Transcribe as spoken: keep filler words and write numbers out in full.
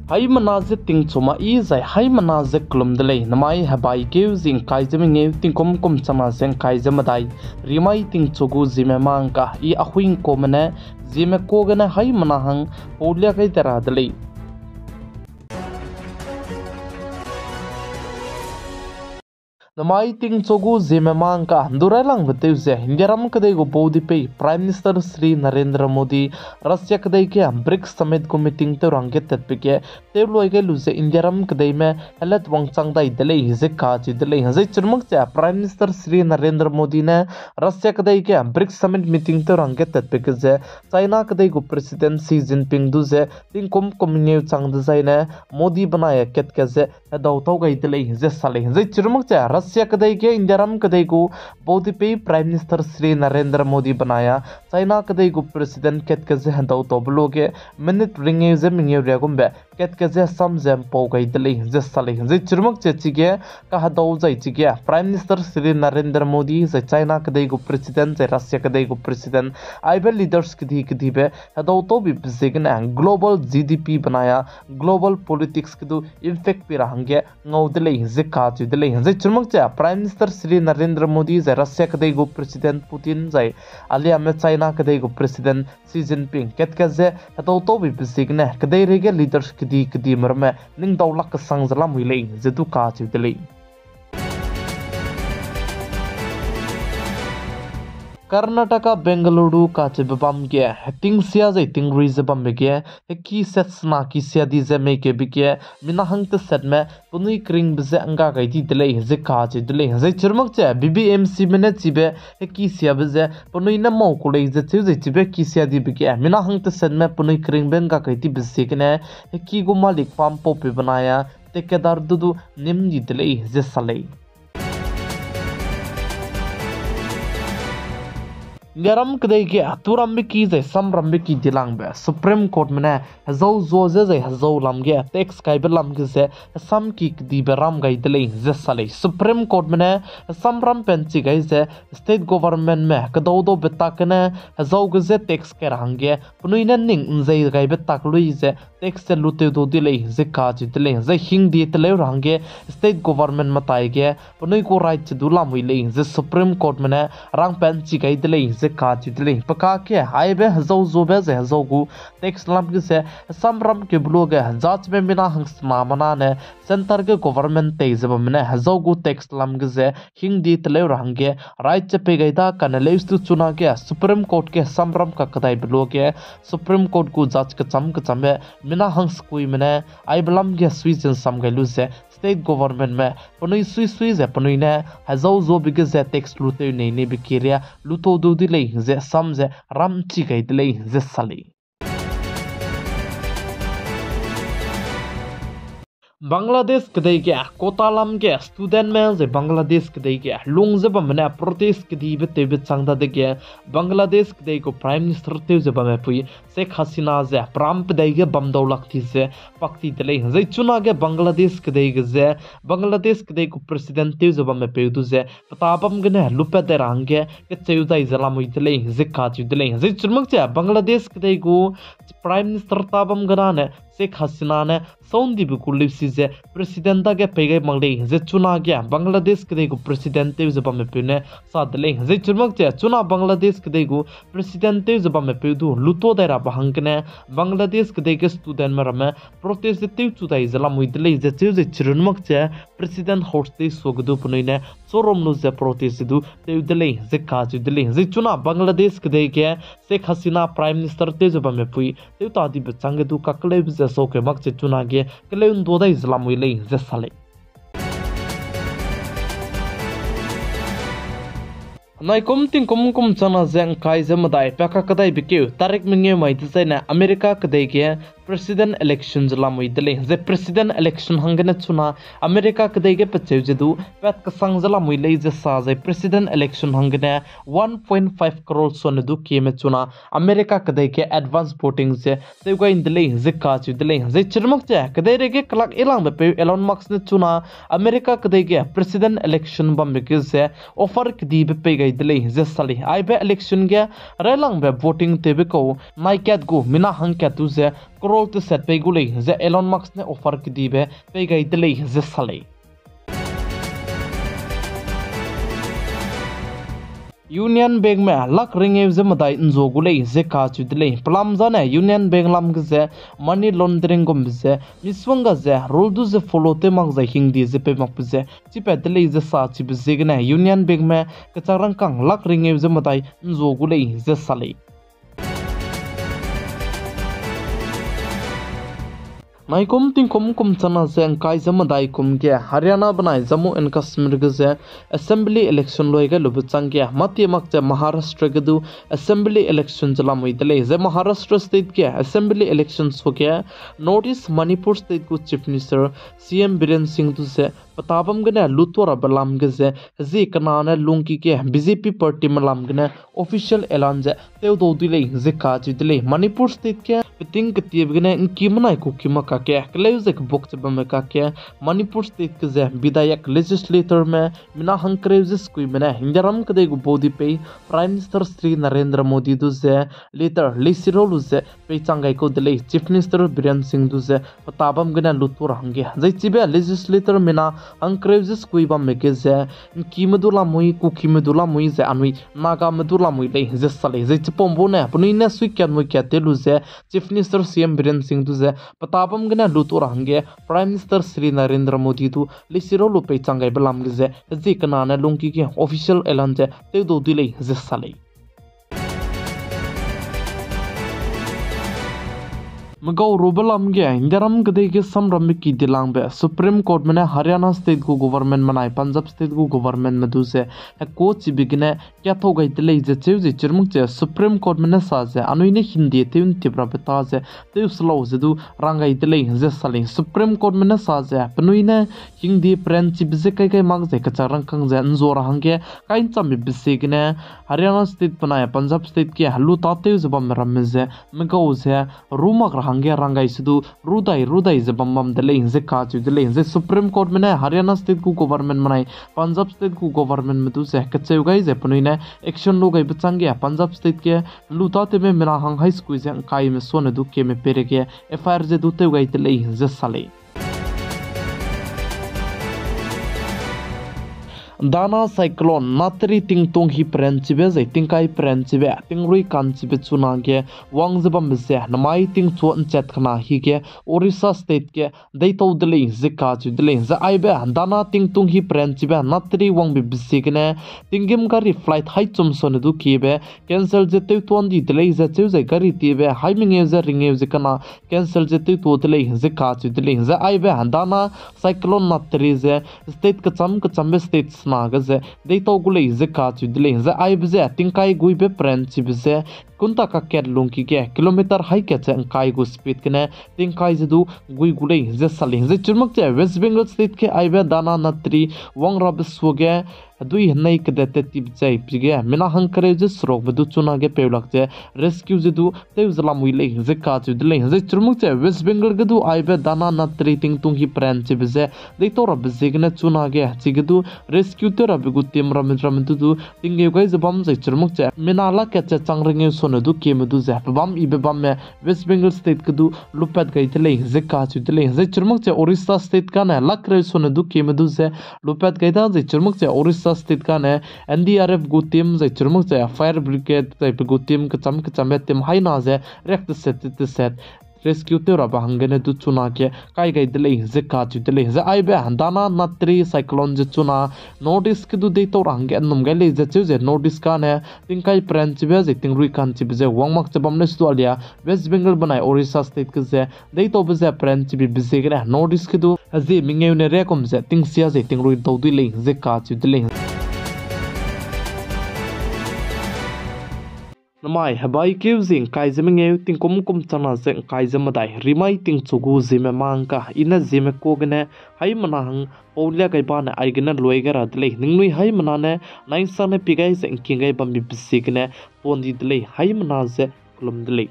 Haimena ze tingchu ma i zai haimena ze kelum de lei. Namai hebaikeu zi ngkai ze mengeu tingkum kum changna ze ngkai ze medai, rimai tingchu gu Zeme mangka i ahui ngkume ne Zeme ka gene haimena hang paulia gai de ra de lei. Namai tingchu gu Zeme mangka ndu railangbe tew ze Indiaram kedei gu baudipei Prime Minister Shri Narendra Modi Russia kedei ge BRICS Summit gu meeting tew ra hangge tatbe ge tewloi gai lu ze Indiaram kedeime helat wangchang dai de lei ze kacheu de lei. Zai chirumak ze Prime Minister Shri Narendra Modi ne Russia kedei ge BRICS Summit meeting tew ra hangge tatbe ge ze China kedei gu President Xi Jinping du ze tingkum kum mengeu chang dezaine Modi benai a kat ka ze hedau tau gai de lei ze sa lei. Zai chirumak ze Russia kedei ge Indiaram kedei gu baudipei Prime Minister Shri Narendra Modi benai a China kedei gu President kat ka ze hedau taube luage minute ringeu ze mengeu ria gumbe kat ka ze sam ze mpau gai de lei ze sa lei. Zai chirumak ze chige kahedau zai chige Prime Minister Shri Narendra Modi zai China kedei gu President zai Russia kedei gu President aibe leaders kedi kedibe hedau tau bibe ziegene global G D P benai a global politics kedu impact pi ra hangge ngau de lei ze kacheu de lei. Zai chirumak ze Prime Minister Shri Narendra Modi zai Russia kedei gu President Putin zai aliame China kedei gu President Xi Jinping kat ka ze hedau tau bibe ziegene kedeirei ge leaders kedi kedi merme ningdau lak kesang ze lamui lei ze du kacheu de lei. Karnataka Bengaluru kacheube bam ge heting sia zai tingrui ze bambe ge heki set sena ki sia di ze mei keube ge mina hang tesetme penui keringbe ze ngga gai di de lei ze kacheu de lei. Zai chirumak ze B B M Cme ne chibe heki siabe ze penui ne mau ku lei ze cheu zai chibe ki sia dibe ge mina hang tesetme penui keringbe ngga gai dibe ziegene heki gu malik pam paupeu benai a tekedar du du nim di de lei ze sa lei. Indiaram kedei ge turambe ki zai samrambe ki dilangbe Supreme Courtme ne hezau zua ze zai hezau lam ge tax kaibe lam ge ze hesam ki kedibe ram gai de lei ze sa lei. Supreme Courtme ne hesamram penchi gai ze state governmentme kedau daube tak gene hezau ge ze tax kai ra hangge penui ne ning nzei gaibe tak lui ze tax ze lutew du de lei ze kacheu de lei. Zai hingdie teleu ra hangge state government metai ge penui gu right che du lamui lei ze Supreme Courtme ne rangpenchi gai de lei ze kacheu de lei. Pekake aibe hezau zuabe ze hezau gu tax lam ge ze hesamram keube luage judgeme mina hangsena mena ne centre ge government tei ze bamme ne hezau gu tax lam ge ze hingdie teleu ra hangge right che pei gai da kane leustu chunage Supreme Court ge samram kakedaibe luage Supreme Court gu judge kecham kechambe mina hangsekuime ne aibe lam ge sui ze nsam gai lu ze state governmentme penui sui sui ze penui ne hezau zuabe ge ze tax lutew nei neibe keria lutau du de lei ze sam ze ramchi gai de lei ze sa lei. Bangladesh kedei ge quota lam ge studentme zai Bangladesh kedei ge lung ze bamme ne protest kedibe tewbe chang dadege Bangladesh kedei gu Prime Minister tew ze bamme pui Sheikh Hasina ze peram pedei ge bam dau lak ti ze pak ti de lei. Zai chunage Bangladesh kedei ge ze Bangladesh kedei gu President tew ze bamme peu du ze peta bam gene lupat dai ra hangge kecheu dai ze lamui de lei ze kacheu de lei. Zai chirumak ze Bangladesh kedei gu Prime Minister ta bam gene ne Sheikh Hasina ne sound dibe gu leusi ze President dage pei gai mak lei ze chunage Bangladesh kedei gu President tew ze bamme peu ne sa de lei. Zai chirumak ze chuna Bangladesh kedei gu President tew ze bamme peu du luto dai ra ba hang gene Bangladesh kedei ge studentme ramme protest ze tewchu dai ze lamui de lei ze cheu ze chirunmak ze President House tei suage du penui ne sorom lu ze protest ze du tew de lei ze kacheu de lei. Zai chuna Bangladesh kedei ge Sheikh Hasina Prime Minister tew ze bamme pui tew ta dibe chang ge du kakeleube ze sokeu mak ze chunage keleu ndu dai ze lamui lei ze sa lei. Naikum tingkum kum changna ze ngkai ze medai pe kakedaibe keu tarik mengeu mai dezaine America kedei ge President election ze lamui de lei. Zai President election hanggene chuna America kedei ge pecheu ze du pat kesang ze lamui lei ze sa zai President election hanggene one point five crore sone du kieme chuna America kedei ge advance voting ze tew gai nde lei ze kacheu de lei. Zai chirmak ze kedeirei ge kelak ilangbe peu Elon Musk ne chuna America kedei ge President election bambe ge ze offer kedibe pei gai de lei ze sa lei. Aibe election ge railangbe voting tewbe kau naikat gu mina hangkat du ze crore teset pei gu lei ze Elon Musk ne offer kedibe pei gai de lei ze sa lei. Union Bankme lak ringeu ze medai nzua gu lei ze kacheu de lei. Pelam zane Union Bank lam ge ze money laundering gumbe ze misongga ze rule du ze follow tew mak zai hingdie ze pei makbe ze chipat de lei ze sa chibe ziegene Union Bankme kechak rangkâng lak ringeu ze medai nzua gu lei ze sa lei. Naikum tingkum kum changna ze ngkai ze medai kum ge Haryana benai Jammu and Kashmir ge ze assembly election loi gai lube chang ge mâtie mak ze Maharashtra ge du assembly election ze lamui de lei. Ze Maharashtra state ge assembly election suage North East Manipur state gu Chief Minister C M Biren Singh du ze petabam gene lutua rabe lam ge ze zi kena ne lungki ge B J P partyme lam gene official ऐलान ze tewdau dui lei ze kacheu de lei. Manipur state ge peting ketiebe gene ngki menai Kukime kakge keleu ze kebuk ze bamme kakge Manipur state ge ze विधायक legislatorme mina hangkereu ze sekuime ne Indiaram kedei gu body pei Prime Minister Shri Narendra Modi du ze letter leisirau lu ze peichang gai kau de lei. Chief Minister Biren Singh du ze petabam gene lutua ra hangge zai chibe legislator mina hangkereu ze sekui bamme ge ze ngkime du lamui, Kukime du lamui ze anui Nagame du lamui lei ze sa lei. Zai chipau bau ne penui ne suikat muikat te lu ze Chief Minister C M Biren Singh du ze petabam gene lutua ra hangge Prime Minister Shri Narendra Modi du leisirau lu peichang gaibe lam ge ze zi kena ne lungki ge official ऐलान ze tewdau dui lei ze sa lei. Megau rube lam ge Indiaram kedei ge samrambe ki dilangbe Supreme Courtme ne Haryana state gu government menai Punjab state gu governmentme du ze hekuâ chibe gene kathau gai de lei ze cheu ze chirmuk ze Supreme Courtme ne sa ze anui ne hingdie tew ntip rabe ta ze tew selau ze du rang gai de lei ze sa lei. Supreme Courtme ne sa ze penui ne hingdie peranchibe ze kai gai mak ze kechak rangkâng ze nzua ra hangge kai nchambe be ziegene Haryana state benai Punjab state ge helu tâtew ze bamme ramme ze megau ze ru mak ra hangge rang gai se du ru dai ru dai ze bam bam de lei ze kacheu de lei. Zai Supreme Courtme ne Haryana state gu government menai Punjab state gu governmentme du ze kecheu gai ze penui ne action lu gaibe chang ge Punjab state ge helu tâtewme mina hang hai sekui ze ngkaime suane du keme peirei ge F I R ze du tew gai de lei ze sa lei. Dana cyclone nateri tingtung hi peranchibe zai tingkai peranchibe tingrui kanchibe chunage wang ze bambe ze namai tingchua nchat kena hige Orissa state ge deitau de lei ze kacheu de lei. Zai aibe Dana tingtung hi peranchibe nateri wangbe be ziegene tinggîm gari flight haichum suane du kiebe cancel ze tewtuan di de lei ze cheu zai gari tiebe hai mengeu ze ringeu ze kena cancel ze tewtua de lei ze kacheu de lei. Zai aibe Dana cyclone nateri ze state kecham kechambe state sena ge ze deitau gu lei ze kacheu de lei. Zai aibe ze tingkai guibe peranchibe ze kunta kakat lungki ge kilometer hai kat ze ngkai gu speed gene tingkai ze du gui gu lei ze sa lei. Zai chirmuk ze West Bengal state ge aibe Dana nateri wang rabe suage hedui henei kedet tat tibe chai pige mina hangkereu ze serukbe du chunage peulak ze rescue ze du tew ze lamui lei ze kacheu de lei. Zai chirmuk ze West Bengal ge du aibe Dana nateri tingtung hi peranchibe ze deitau rabe ziegene chunage chige du rescue tew rabe gu team ramme ramme du du tinggeu gai ze bam zai chirmuk ze mina lak kat ze chang ringeu suane du kieme du ze pebam ibe bamme West Bengal state ge du lupat gai de lei ze kacheu de lei. Zai chirmuk ze Orissa state kane lak reu suane du kieme du ze lupat gai da zai chirmuk ze Orissa state kane N D R F gu team zai chirmuk ze fire brigade zai pe gu team kecham kechambe team haina ze riak teset teset rescue tew rabe hanggene du chunage kai gai de lei ze kacheu de lei. Zai aibe Dana nateri cyclone ze chuna North East ge du deitau ra hangge nnum gai lei ze cheu ze North East kane tingkai peranchibe zai tingrui kanchibe ze wang mak ze bam lei se du alia West Bengal benai Orissa state ge ze deitaube ze peranchibe be ziegene North East ge du hezie mengeu ne riakum ze tingsia zai tingrui dau dui lei ze kacheu de lei. Namai hebaikeu ze ngkai ze mengeu tingkum kum changna ze ngkai ze medai rimai tingchu gu ziemme mangka i ne ziemme kuâ gene haimena hang pau lia gai bane aigene lui gai ra de lei. Ningnui haimena ne naingsang ne pie gai ze ngking gai bambe be ziegene tuan di de lei. Haimena ze kelum de lei.